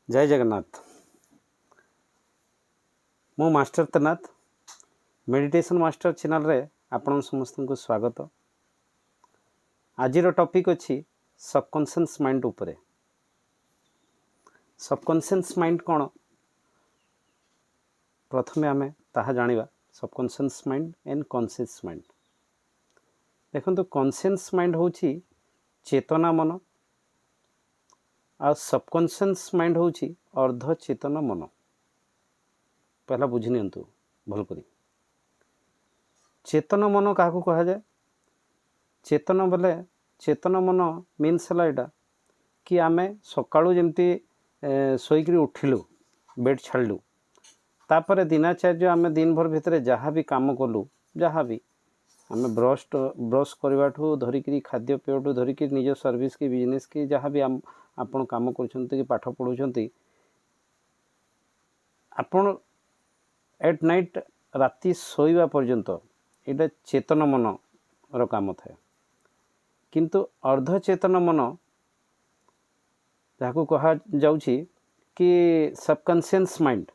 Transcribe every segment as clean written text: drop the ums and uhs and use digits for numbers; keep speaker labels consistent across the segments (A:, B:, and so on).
A: ଜୟ ଜଗନ୍ନାଥ। ମୁଁ master Trinath, meditation master ଚ୍ୟାନେଲରେ ଆପଣ ସମସ୍ତଙ୍କୁ ସ୍ୱାଗତ। ଆଜିର ଟପିକ୍ ଅଛି ସବକନସିୟସ୍ ମାଇଣ୍ଡ ଉପରେ। ସବକନସିୟସ୍ ମାଇଣ୍ଡ କ'ଣ, ପ୍ରଥମେ ଆମେ ତାହା ଜାଣିବା। Subconscious mind and conscious mind. ଦେଖନ୍ତୁ, କନସିୟସ୍ ମାଇଣ୍ଡ ହେଉଛି ଚେତନା ମନ ଆଉ ସବକନସିୟସ୍ ମାଇଣ୍ଡ ହେଉଛି ଅର୍ଦ୍ଧଚେତନ ମନ। ପହିଲା ବୁଝି ନିଅନ୍ତୁ ଭଲ କରି। ଚେତନ ମନ କାହାକୁ କୁହାଯାଏ? ଚେତନ ବୋଲେ, ଚେତନ ମନ ମିନ୍ସ ହେଲା ଏଇଟା କି ଆମେ ସକାଳୁ ଯେମିତି ଶୋଇକରି ଉଠିଲୁ, ବେଡ଼୍ ଛାଡ଼ିଲୁ, ତାପରେ ଦିନାଚାର୍ଯ୍ୟ ଆମେ ଦିନଭର ଭିତରେ ଯାହା ବି କାମ କଲୁ, ଯାହା ବି ଆମେ ବ୍ରସ୍ କରିବାଠୁ ଧରିକିରି, ଖାଦ୍ୟପେୟଠୁ ଧରିକିରି, ନିଜ ସର୍ଭିସ୍ କି ବିଜନେସ୍ କି ଯାହା ବି ଆପଣ କାମ କରୁଛନ୍ତି କି ପାଠ ପଢ଼ୁଛନ୍ତି, ଆପଣ ଏଟ୍ ନାଇଟ୍ ରାତି ଶୋଇବା ପର୍ଯ୍ୟନ୍ତ ଏଇଟା ଚେତନ ମନର କାମ ଥାଏ। କିନ୍ତୁ ଅର୍ଦ୍ଧଚେତନ ମନ ଯାହାକୁ କୁହାଯାଉଛି କି ସବକନସିୟସ୍ ମାଇଣ୍ଡ,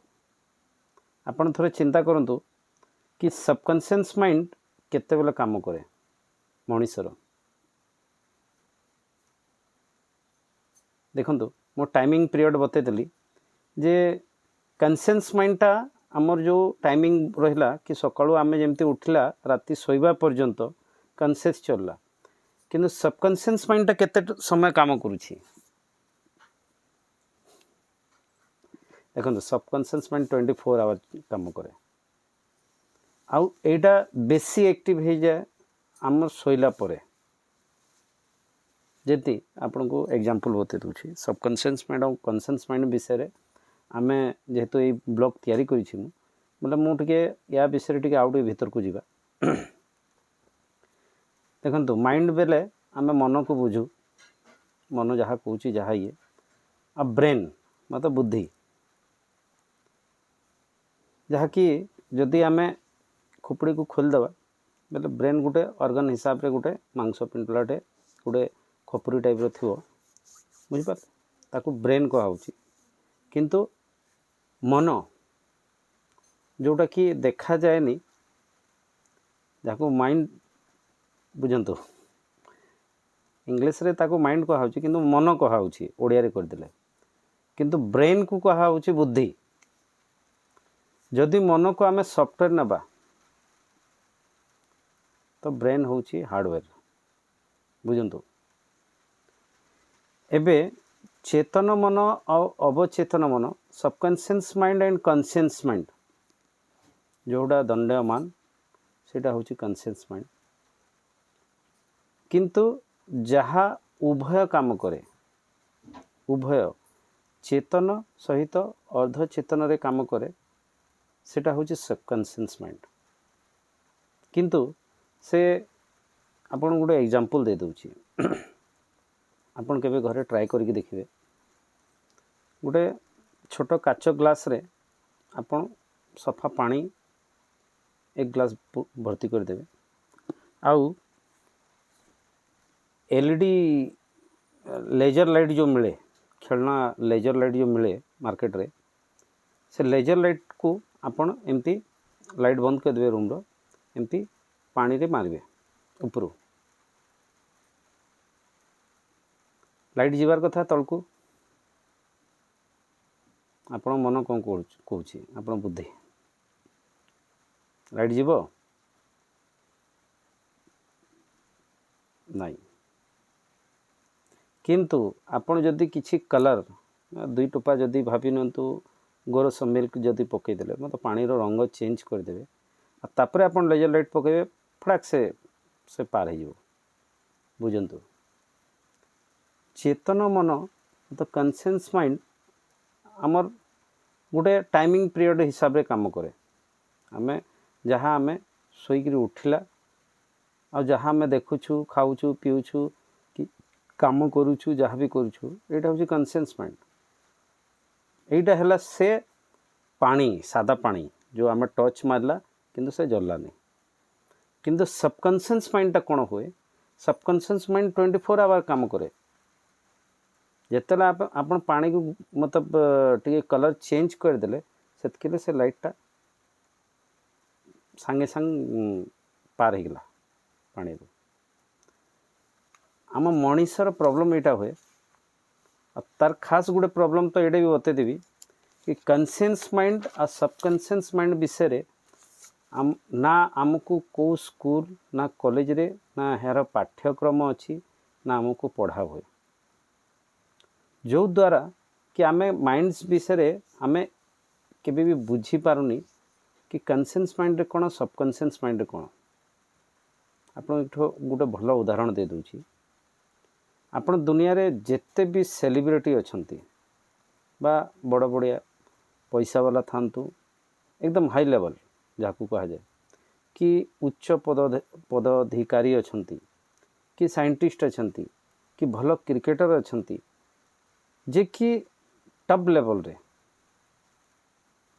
A: ଆପଣ ଥରେ ଚିନ୍ତା କରନ୍ତୁ କି ସବକନସିୟସ୍ ମାଇଣ୍ଡ କେତେବେଳେ କାମ କରେ ମଣିଷର। ଦେଖନ୍ତୁ, ମୁଁ ଟାଇମିଂ ପିରିୟଡ଼ ବତେଇଦେଲି ଯେ କନସିୟସ୍ ମାଇଣ୍ଡଟା ଆମର ଯେଉଁ ଟାଇମିଂ ରହିଲା କି ସକାଳୁ ଆମେ ଯେମିତି ଉଠିଲା, ରାତି ଶୋଇବା ପର୍ଯ୍ୟନ୍ତ କନସିୟସ୍ ଚଲିଲା। କିନ୍ତୁ ସବକନସିୟସ୍ ମାଇଣ୍ଡଟା କେତେ ସମୟ କାମ କରୁଛି? ଦେଖନ୍ତୁ, ସବକନସିୟସ୍ ମାଇଣ୍ଡ 24 ଆୱାର କାମ କରେ ଆଉ ଏଇଟା ବେଶୀ ଆକ୍ଟିଭ୍ ହେଇଯାଏ ଆମର ଶୋଇଲା ପରେ। ଯେମିତି ଆପଣଙ୍କୁ ଏକ୍ଜାମ୍ପଲ୍ ବତେଇ ଦେଉଛି, ସବକନସିୟସ୍ ମାଇଣ୍ଡ ଆଉ କନସିୟସ୍ ମାଇଣ୍ଡ ବିଷୟରେ ଆମେ ଯେହେତୁ ଏଇ ବ୍ଲଗ୍ ତିଆରି କରିଛି ମୁଁ, ବୋଲେ ମୁଁ ଟିକେ ୟା ବିଷୟରେ ଟିକେ ଆଉ ଟିକେ ଭିତରକୁ ଯିବା। ଦେଖନ୍ତୁ, ମାଇଣ୍ଡ ବେଲେ ଆମେ ମନକୁ ବୁଝୁ, ମନ ଯାହା କହୁଛି ଯାହା ଇଏ, ଆଉ ବ୍ରେନ୍ ମତ ବୁଦ୍ଧି, ଯାହାକି ଯଦି ଆମେ ଖୋପଡ଼ିକୁ ଖୋଲିଦେବା ବୋଲେ ବ୍ରେନ୍ ଗୋଟେ ଅର୍ଗାନ୍ ହିସାବରେ ଗୋଟେ ମାଂସ ପିଣ୍ଡୁଳାଟେ, ଗୋଟେ ଖପୁରୀ ଟାଇପ୍ର ଥିବ, ବୁଝିପାରିଲେ? ତାକୁ ବ୍ରେନ୍ କୁହାହେଉଛି। କିନ୍ତୁ ମନ ଯେଉଁଟାକି ଦେଖାଯାଏନି, ଯାହାକୁ ମାଇଣ୍ଡ ବୁଝନ୍ତୁ, ଇଂଲିଶରେ ତାକୁ ମାଇଣ୍ଡ କୁହାହେଉଛି କିନ୍ତୁ ମନ କୁହାହେଉଛି ଓଡ଼ିଆରେ କରିଦେଲେ। କିନ୍ତୁ ବ୍ରେନ୍କୁ କୁହାହେଉଛି ବୁଦ୍ଧି। ଯଦି ମନକୁ ଆମେ ସଫ୍ଟୱେର୍ ନେବା ତ ବ୍ରେନ୍ ହେଉଛି ହାର୍ଡ଼ୱେର୍। ବୁଝନ୍ତୁ, ଏବେ ଚେତନ ମନ ଆଉ ଅବଚେତନ ମନ, subconscious mind and conscious mind, ଯେଉଁଟା ଦଣ୍ଡାୟମାନ ସେଇଟା ହେଉଛି କନସିୟସ୍ ମାଇଣ୍ଡ। କିନ୍ତୁ ଯାହା ଉଭୟ କାମ କରେ, ଉଭୟ ଚେତନ ସହିତ ଅର୍ଦ୍ଧଚେତନରେ କାମ କରେ, ସେଇଟା ହେଉଛି ସବକନସିୟସ୍ ମାଇଣ୍ଡ। କିନ୍ତୁ ସେ ଆପଣଙ୍କୁ ଗୋଟେ ଏକ୍ଜାମ୍ପଲ୍ ଦେଇଦେଉଛି, ଆପଣ କେବେ ଘରେ ଟ୍ରାଏ କରିକି ଦେଖିବେ। ଗୋଟେ ଛୋଟ କାଚ ଗ୍ଲାସ୍ରେ ଆପଣ ସଫା ପାଣି ଏକ ଗ୍ଲାସ୍ ଭର୍ତ୍ତି କରିଦେବେ ଆଉ LED laser light ଯେଉଁ ମିଳେ, ଖେଳନା ଲେଜର୍ ଲାଇଟ୍ ଯେଉଁ ମିଳେ ମାର୍କେଟରେ, ସେ ଲେଜର୍ ଲାଇଟ୍କୁ ଆପଣ ଏମିତି ଲାଇଟ୍ ବନ୍ଦ କରିଦେବେ ରୁମ୍ର, ଏମିତି ପାଣିରେ ମାରିବେ ଉପରୁ, ଲାଇଟ୍ ଯିବାର କଥା ତଳକୁ। ଆପଣ ମନ କ'ଣ କହୁଛି? ଆପଣ ବୁଦ୍ଧି ଲାଇଟ୍ ଯିବ ନାଇଁ। କିନ୍ତୁ ଆପଣ ଯଦି କିଛି କଲର୍ ଦୁଇ ଟୋପା ଯଦି ଭାବି ନିଅନ୍ତୁ ଗୋରସ ମିଲ୍କ ଯଦି ପକାଇଦେଲେ, ମୋତେ ପାଣିର ରଙ୍ଗ ଚେଞ୍ଜ କରିଦେବେ ଆଉ ତାପରେ ଆପଣ ଲେଜର୍ ଲାଇଟ୍ ପକାଇବେ, ଫଟାକ୍ ସେ ପାର ହେଇଯିବ। ବୁଝନ୍ତୁ, ଚେତନ ମନ ତ କନସିୟସ୍ ମାଇଣ୍ଡ ଆମର ଗୋଟେ ଟାଇମିଂ ପିରିୟଡ଼ ହିସାବରେ କାମ କରେ। ଆମେ ଯାହା ଆମେ ଶୋଇକରି ଉଠିଲା ଆଉ ଯାହା ଆମେ ଦେଖୁଛୁ, ଖାଉଛୁ, ପିଉଛୁ କି କାମ କରୁଛୁ, ଯାହା ବି କରୁଛୁ, ଏଇଟା ହେଉଛି କନସିୟସ୍ ମାଇଣ୍ଡ। ଏଇଟା ହେଲା ସେ ପାଣି, ସାଦା ପାଣି ଯେଉଁ ଆମେ ଟର୍ଚ୍ଚ ମାରିଲା କିନ୍ତୁ ସେ ଜଳିଲାନି। କିନ୍ତୁ ସବକନସିୟସ୍ ମାଇଣ୍ଡଟା କ'ଣ ହୁଏ? ସବକନସିୟସ୍ ମାଇଣ୍ଡ 24 ଆୱାର କାମ କରେ। ଯେତେବେଳେ ଆପଣ ପାଣିକୁ ମତଲବ ଟିକେ କଲର୍ ଚେଞ୍ଜ କରିଦେଲେ, ସେତିକିରେ ସେ ଲାଇଟ୍ଟା ସାଙ୍ଗେ ସାଙ୍ଗେ ପାର ହେଇଗଲା ପାଣିରୁ। ଆମ ମଣିଷର ପ୍ରୋବ୍ଲେମ୍ ଏଇଟା ହୁଏ। ଆଉ ତାର ଖାସ୍ ଗୋଟେ ପ୍ରୋବ୍ଲେମ୍ ତ ଏଇଟା ବି ବତେଇଦେବି କି କନସିୟସ୍ ମାଇଣ୍ଡ ଆଉ ସବକନସିୟସ୍ ମାଇଣ୍ଡ ବିଷୟରେ ନା ଆମକୁ କେଉଁ ସ୍କୁଲ ନା କଲେଜରେ ନା ଏହାର ପାଠ୍ୟକ୍ରମ ଅଛି, ନା ଆମକୁ ପଢ଼ା ହୁଏ, ଯେଉଁଦ୍ୱାରା କି ଆମେ ମାଇଣ୍ଡସ୍ ବିଷୟରେ ଆମେ କେବେ ବି ବୁଝିପାରୁନି କି କନସିୟସ୍ ମାଇଣ୍ଡରେ କ'ଣ, ସବକନସିୟସ୍ ମାଇଣ୍ଡରେ କ'ଣ। ଆପଣ ଏଠୁ ଗୋଟେ ଭଲ ଉଦାହରଣ ଦେଇଦେଉଛି। ଆପଣ ଦୁନିଆରେ ଯେତେ ବି ସେଲିବ୍ରିଟି ଅଛନ୍ତି ବା ବଡ଼ ବଡ଼ିଆ ପଇସାବାଲା ଥାଆନ୍ତୁ, ଏକଦମ ହାଇ ଲେଭେଲ୍ ଯାହାକୁ କୁହାଯାଏ କି ଉଚ୍ଚ ପଦାଧିକାରୀ ଅଛନ୍ତି କି ସାଇଣ୍ଟିଷ୍ଟ ଅଛନ୍ତି କି ଭଲ କ୍ରିକେଟର ଅଛନ୍ତି, ଯେ କି ଟପ୍ ଲେଭେଲରେ,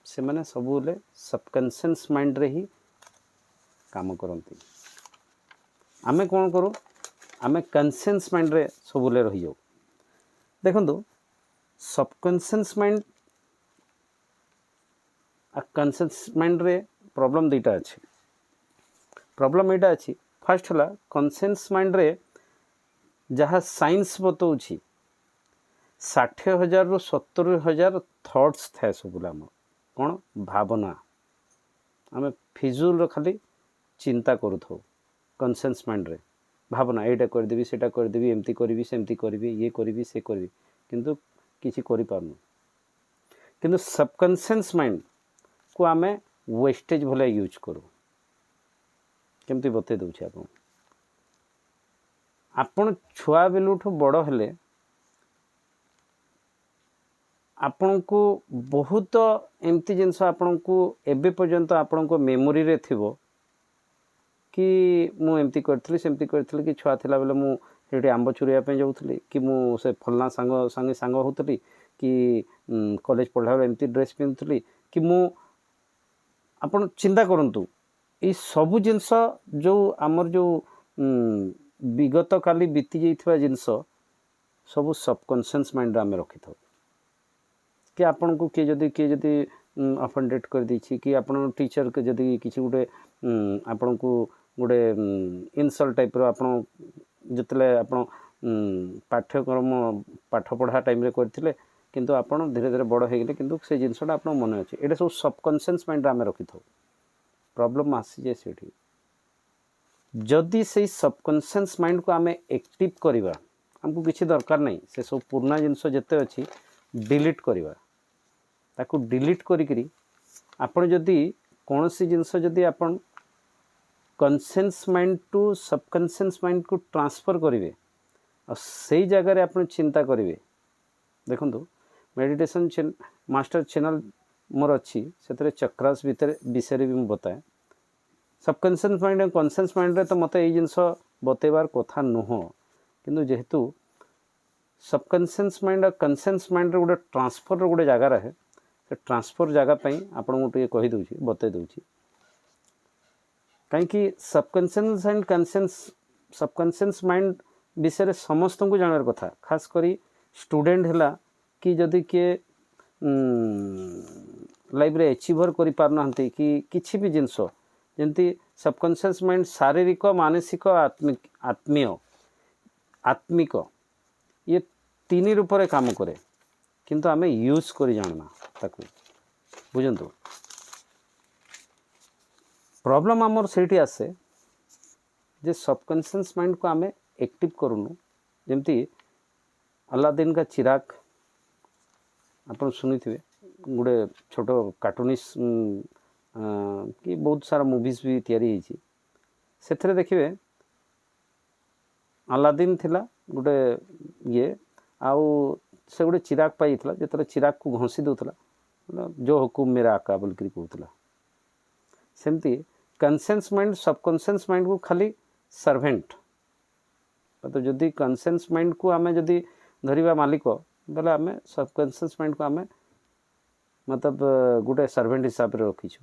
A: ସେମାନେ ସବୁବେଳେ ସବକନସିୟସ୍ ମାଇଣ୍ଡରେ ହିଁ କାମ କରନ୍ତି। ଆମେ କ'ଣ କରୁ? ଆମେ କନସିୟସ୍ ମାଇଣ୍ଡରେ ସବୁବେଳେ ରହିଯାଉ। ଦେଖନ୍ତୁ, ସବକନସିୟସ୍ ମାଇଣ୍ଡ ଆଉ କନସିୟସ୍ ମାଇଣ୍ଡରେ ପ୍ରୋବ୍ଲେମ୍ ଦୁଇଟା ଅଛି। ପ୍ରୋବ୍ଲେମ୍ ଏଇଟା ଅଛି, ଫାର୍ଷ୍ଟ ହେଲା କନସିୟସ୍ ମାଇଣ୍ଡରେ ଯାହା ସାଇନ୍ସ ବତାଉଛି, 60,000ରୁ 70,000 ଥଟ୍ସ ଥାଏ ସବୁବେଳେ। ଆମର କ'ଣ ଭାବନା, ଆମେ ଫିଜୁଲର ଖାଲି ଚିନ୍ତା କରୁଥାଉ କନସିୟସ୍ ମାଇଣ୍ଡରେ। ଭାବନା, ଏଇଟା କରିଦେବି, ସେଇଟା କରିଦେବି, ଏମିତି କରିବି, ସେମିତି କରିବି, ଇଏ କରିବି, ସେ କରିବି, କିନ୍ତୁ କିଛି କରିପାରୁନୁ। କିନ୍ତୁ ସବକନସିୟସ୍ ମାଇଣ୍ଡକୁ ଆମେ ୱେଷ୍ଟେଜ୍ ଭଳିଆ ୟୁଜ୍ କରୁ। କେମିତି ବତେଇ ଦେଉଛି ଆପଣଙ୍କୁ। ଆପଣ ଛୁଆ ବେଲୁଠୁ ବଡ଼ ହେଲେ ଆପଣଙ୍କୁ ବହୁତ ଏମିତି ଜିନିଷ ଆପଣଙ୍କୁ ଏବେ ପର୍ଯ୍ୟନ୍ତ ଆପଣଙ୍କ ମେମୋରିରେ ଥିବ କି ମୁଁ ଏମିତି କରିଥିଲି, ସେମିତି କରିଥିଲି, କି ଛୁଆ ଥିଲାବେଳେ ମୁଁ ସେଇଠି ଆମ୍ବ ଚୁରେଇବା ପାଇଁ ଯାଉଥିଲି, କି ମୁଁ ସେ ଫଲାନା ସାଙ୍ଗ ସାଙ୍ଗେ ସାଙ୍ଗ ହେଉଥିଲି, କି କଲେଜ ପଢ଼ିଲା ବେଳେ ଏମିତି ଡ୍ରେସ୍ ପିନ୍ଧୁଥିଲି, କି ମୁଁ, ଆପଣ ଚିନ୍ତା କରନ୍ତୁ, ଏଇ ସବୁ ଜିନିଷ ଯେଉଁ ଆମର ଯେଉଁ ବିଗତ କାଲି ବିତି ଯାଇଥିବା ଜିନିଷ ସବୁ ସବକନସିୟସ୍ ମାଇଣ୍ଡରେ ଆମେ ରଖିଥାଉ। କି ଆପଣଙ୍କୁ କିଏ ଯଦି ଅଫେଣ୍ଡେଡ଼ କରିଦେଇଛି, କି ଆପଣଙ୍କ ଟିଚର୍ ଯଦି କିଛି ଗୋଟେ ଆପଣଙ୍କୁ ଗୋଟେ ଇନସଲ୍ଟ ଟାଇପ୍ର ଆପଣ ଯେତେବେଳେ ଆପଣ ପାଠ୍ୟକ୍ରମ ପାଠପଢ଼ା ଟାଇମ୍ରେ କରିଥିଲେ, କିନ୍ତୁ ଆପଣ ଧୀରେ ଧୀରେ ବଡ଼ ହେଇଗଲେ, କିନ୍ତୁ ସେ ଜିନିଷଟା ଆପଣଙ୍କ ମନେ ଅଛି। ଏଇଟା ସବୁ ସବକନସିୟସ୍ ମାଇଣ୍ଡରେ ଆମେ ରଖିଥାଉ। ପ୍ରୋବ୍ଲେମ୍ ଆସିଯାଏ ସେଇଠି। ଯଦି ସେଇ ସବକନସିୟସ୍ ମାଇଣ୍ଡକୁ ଆମେ ଆକ୍ଟିଭ୍ କରିବା, ଆମକୁ କିଛି ଦରକାର ନାହିଁ, ସେ ସବୁ ପୁରୁଣା ଜିନିଷ ଯେତେ ଅଛି ଡିଲିଟ୍ କରିବା। ତାକୁ ଡିଲିଟ୍ କରିକିରି ଆପଣ ଯଦି କୌଣସି ଜିନିଷ ଯଦି ଆପଣ conscious mind two subconscious ମାଇଣ୍ଡକୁ transfer କରିବେ ଆଉ ସେଇ ଜାଗାରେ ଆପଣ ଚିନ୍ତା କରିବେ। ଦେଖନ୍ତୁ, ମେଡ଼ିଟେସନ୍ ମାଷ୍ଟର ଚ୍ୟାନେଲ୍ ମୋର ଅଛି, ସେଥିରେ ଚକ୍ରାସ ଭିତରେ ବିଷୟରେ ବି ମୁଁ ବତାଏ। ସବକନସିୟସ୍ ମାଇଣ୍ଡ ଆଉ କନସିୟସ୍ ମାଇଣ୍ଡରେ ତ ମୋତେ ଏଇ ଜିନିଷ ବତେଇବାର କଥା ନୁହଁ, କିନ୍ତୁ ଯେହେତୁ ସବକନସିୟସ୍ ମାଇଣ୍ଡ ଆଉ କନସିୟସ୍ ମାଇଣ୍ଡରେ ଗୋଟେ ଟ୍ରାନ୍ସଫର୍ର ଗୋଟେ ଜାଗା ରହେ, ସେ ଟ୍ରାନ୍ସଫର୍ ଜାଗା ପାଇଁ ଆପଣଙ୍କୁ ଟିକେ କହିଦେଉଛି, ବତେଇ ଦେଉଛି। କାହିଁକି subconscious and conscious, subconscious mind ବିଷୟରେ ସମସ୍ତଙ୍କୁ ଜାଣିବାର କଥା, ଖାସ କରି ଷ୍ଟୁଡେଣ୍ଟ ହେଲା କି ଯଦି କିଏ ଲାଇଫ୍ରେ ଆଚିଭର୍ କରିପାରୁନାହାନ୍ତି କି କିଛି ବି ଜିନିଷ। ଯେମିତି ସବକନସିୟସ୍ ମାଇଣ୍ଡ ଶାରୀରିକ, ମାନସିକ, ଆତ୍ମୀୟ, ଆତ୍ମିକ, ଇଏ ତିନି ରୂପରେ କାମ କରେ, କିନ୍ତୁ ଆମେ ୟୁଜ୍ କରି ଜାଣୁନା ତାକୁ। ବୁଝନ୍ତୁ, ପ୍ରୋବ୍ଲେମ୍ ଆମର ସେଇଠି ଆସେ ଯେ ସବକନସିୟସ୍ ମାଇଣ୍ଡକୁ ଆମେ ଆକ୍ଟିଭ୍ କରୁନୁ। ଯେମିତି अलादीन का चिराग ଆପଣ ଶୁଣିଥିବେ, ଗୋଟେ ଛୋଟ କାର୍ଟୁନିସ୍ କି ବହୁତ ସାରା ମୁଭିଜ୍ ବି ତିଆରି ହେଇଛି। ସେଥିରେ ଦେଖିବେ ଆଲାଦିନ ଥିଲା ଗୋଟେ ଇଏ, ଆଉ ସେ ଗୋଟେ ଚିରାଗ ପାଇଥିଲା। ଯେତେବେଳେ ଚିରାଗକୁ ଘଷି ଦେଉଥିଲା, "जो हुकुम मेरा आका" ବୋଲିକିରି କହୁଥିଲା। ସେମିତି କନସିୟସ୍ ମାଇଣ୍ଡ ସବକନସିୟସ୍ ମାଇଣ୍ଡକୁ ଖାଲି ସର୍ଭେଣ୍ଟ। ତ ଯଦି କନସିୟସ୍ ମାଇଣ୍ଡକୁ ଆମେ ଯଦି ଧରିବା ମାଲିକ ବୋଲେ, ଆମେ ସବକନସିୟସ୍ ମାଇଣ୍ଡକୁ ଆମେ ମତଲବ ଗୋଟେ ସର୍ଭେଣ୍ଟ ହିସାବରେ ରଖିଛୁ।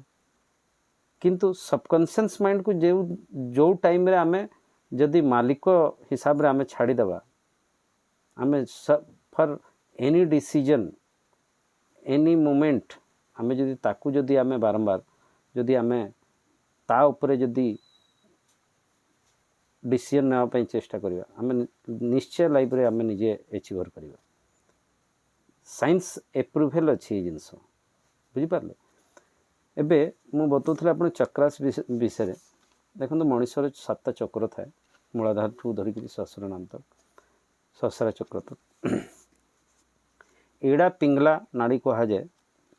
A: କିନ୍ତୁ ସବକନସିୟସ୍ ମାଇଣ୍ଡକୁ ଯେଉଁ ଯେଉଁ ଟାଇମ୍ରେ ଆମେ ଯଦି ମାଲିକ ହିସାବରେ ଆମେ ଛାଡ଼ିଦେବା, ଆମେ For any decision, any moment, ଆମେ ଯଦି ତାକୁ ଯଦି ଆମେ ବାରମ୍ବାର ଯଦି ଆମେ ତା ଉପରେ ଯଦି ଡିସିଜନ୍ ନେବା ପାଇଁ ଚେଷ୍ଟା କରିବା, ଆମେ ନିଶ୍ଚୟ ଲାଇଫ୍ରେ ଆମେ ନିଜେ ଏଚିଭର୍ କରିବା। ସାଇନ୍ସ ଏପ୍ରୁଭେଲ୍ ଅଛି ଏଇ ଜିନିଷ, ବୁଝିପାରିଲେ? ଏବେ ମୁଁ ବତାଉଥିଲି ଆପଣ ଚକ୍ରାସ ବିଷୟରେ। ଦେଖନ୍ତୁ, ମଣିଷର 7ଟା ଚକ୍ର ଥାଏ, ମୂଳାଧାରଠୁ ଧରିକିରି ସହସ୍ର ନାମ ତକ, ସହସ୍ର ଚକ୍ର ତକ। ଏଇଡ଼ା ପିଙ୍ଗଲା ନାଡ଼ି କୁହାଯାଏ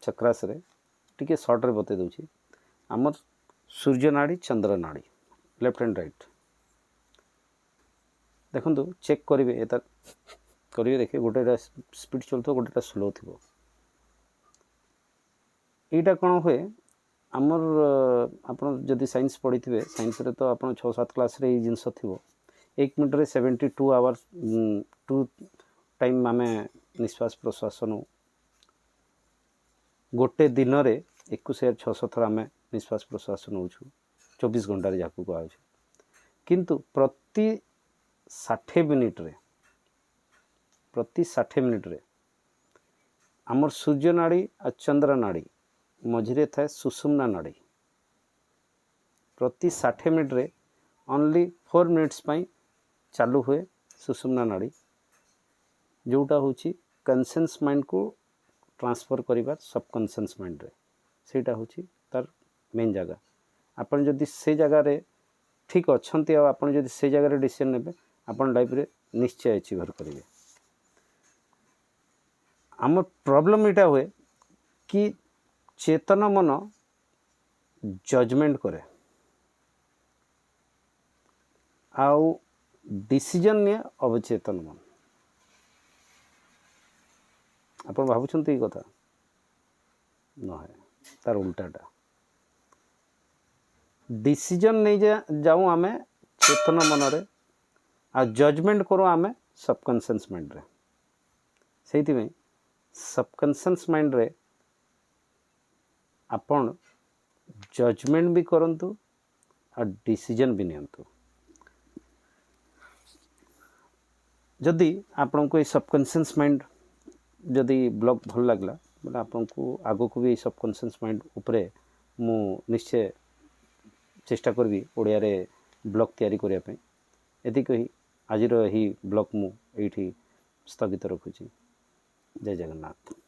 A: ଚକ୍ରାସରେ। ଟିକେ ସର୍ଟରେ ବତେଇ ଦେଉଛି। ଆମର ସୂର୍ଯ୍ୟ ନାଡ଼ି, ଚନ୍ଦ୍ର ନାଡ଼ି, ଲେଫ୍ଟ ଆଣ୍ଡ ରାଇଟ୍। ଦେଖନ୍ତୁ, ଚେକ୍ କରିବେ, ଏଟା କରିବେ, ଦେଖିବେ ଗୋଟେଟା ସ୍ପିଡ଼ ଚଲୁଥିବ, ଗୋଟେଟା ସ୍ଲୋ ଥିବ। ଏଇଟା କ'ଣ ହୁଏ ଆମର, ଆପଣ ଯଦି ସାଇନ୍ସ ପଢ଼ିଥିବେ, ସାଇନ୍ସରେ ତ ଆପଣ 6-7 କ୍ଲାସ୍ରେ ଏଇ ଜିନିଷ ଥିବ। 1 ମିନିଟ୍ରେ 72 ଆୱାର୍ସ 2 ଟାଇମ୍ ଆମେ ନିଶ୍ୱାସ ପ୍ରଶ୍ୱାସ ନେଉ। ଗୋଟେ ଦିନରେ 21,600 ଥର ଆମେ ନିଶ୍ୱାସ ପ୍ରଶ୍ୱାସ ନେଉଛୁ, 24 ଘଣ୍ଟାରେ ଯାହାକୁ କୁହାଯାଉଛି। କିନ୍ତୁ ପ୍ରତି 60 ମିନିଟ୍ରେ, ପ୍ରତି 60 ମିନିଟ୍ରେ ଆମର ସୂର୍ଯ୍ୟ ନାଡ଼ି ଆଉ ଚନ୍ଦ୍ର ନାଡ଼ି ମଝିରେ ଥାଏ ସୁଷୁମ୍ନା ନାଡ଼ି। ପ୍ରତି 60 ମିନିଟ୍ରେ ଅନଲି 4 ମିନିଟ୍ସ ପାଇଁ ଚାଲୁ ହୁଏ ସୁଷୁମ୍ନା ନାଡ଼ି, ଯେଉଁଟା ହେଉଛି କନସେନ୍ସ ମାଇଣ୍ଡକୁ ଟ୍ରାନ୍ସଫର୍ କରିବା ସବକନସେନ୍ସ ମାଇଣ୍ଡରେ। ସେଇଟା ହେଉଛି ତାର ମେନ୍ ଜାଗା। ଆପଣ ଯଦି ସେ ଜାଗାରେ ଠିକ୍ ଅଛନ୍ତି ଆଉ ଆପଣ ଯଦି ସେ ଜାଗାରେ ଡିସିଜନ୍ ନେବେ, ଆପଣ ଲାଇଫ୍ରେ ନିଶ୍ଚୟ ଆଚିଭର୍ କରିବେ। ଆମ ପ୍ରୋବ୍ଲେମ୍ ଏଇଟା ହୁଏ କି ଚେତନ ମନ ଜଜମେଣ୍ଟ କରେ ଆଉ ଡିସିଜନ୍ ନିଏ ଅବଚେତନ ମନ। ଆପଣ ଭାବୁଛନ୍ତି ଏଇ କଥା ନୁହେଁ, ତାର ଉଲ୍ଟାଟା। ଡିସିଜନ୍ ନେଇ ଯାଉ ଆମେ ଚେତନ ମନରେ ଆଉ ଜଜମେଣ୍ଟ କରୁ ଆମେ ସବକନସିୟସ୍ ମାଇଣ୍ଡରେ। ସେଇଥିପାଇଁ ସବକନସିୟସ୍ ମାଇଣ୍ଡରେ ଆପଣ ଜଜମେଣ୍ଟ ବି କରନ୍ତୁ ଆଉ ଡିସିଜନ୍ ବି ନିଅନ୍ତୁ। ଯଦି ଆପଣଙ୍କୁ ଏଇ ସବକନସିୟସ୍ ମାଇଣ୍ଡ ଯଦି ବ୍ଲଗ୍ ଭଲ ଲାଗିଲା ବୋଲେ ଆପଣଙ୍କୁ ଆଗକୁ ବି ଏଇ ସବକନସିୟସ୍ ମାଇଣ୍ଡ ଉପରେ ମୁଁ ନିଶ୍ଚୟ ଚେଷ୍ଟା କରିବି ଓଡ଼ିଆରେ ବ୍ଲଗ୍ ତିଆରି କରିବା ପାଇଁ। ଏତିକି କହି ଆଜିର ଏହି ବ୍ଲଗ୍ ମୁଁ ଏଇଠି ସ୍ଥଗିତ ରଖୁଛି। ଜୟ ଜଗନ୍ନାଥ।